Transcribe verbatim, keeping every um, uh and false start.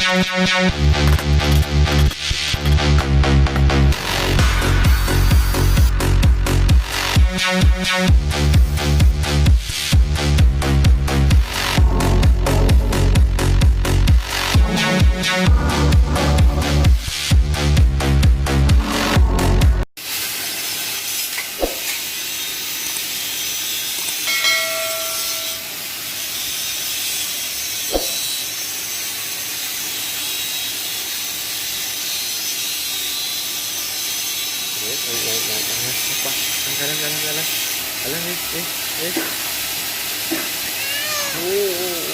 Naik, naik, naik, naik, naik. Apa? Angkat, angkat, angkat, angkat. Alah, eh, eh, eh. Oh, oh,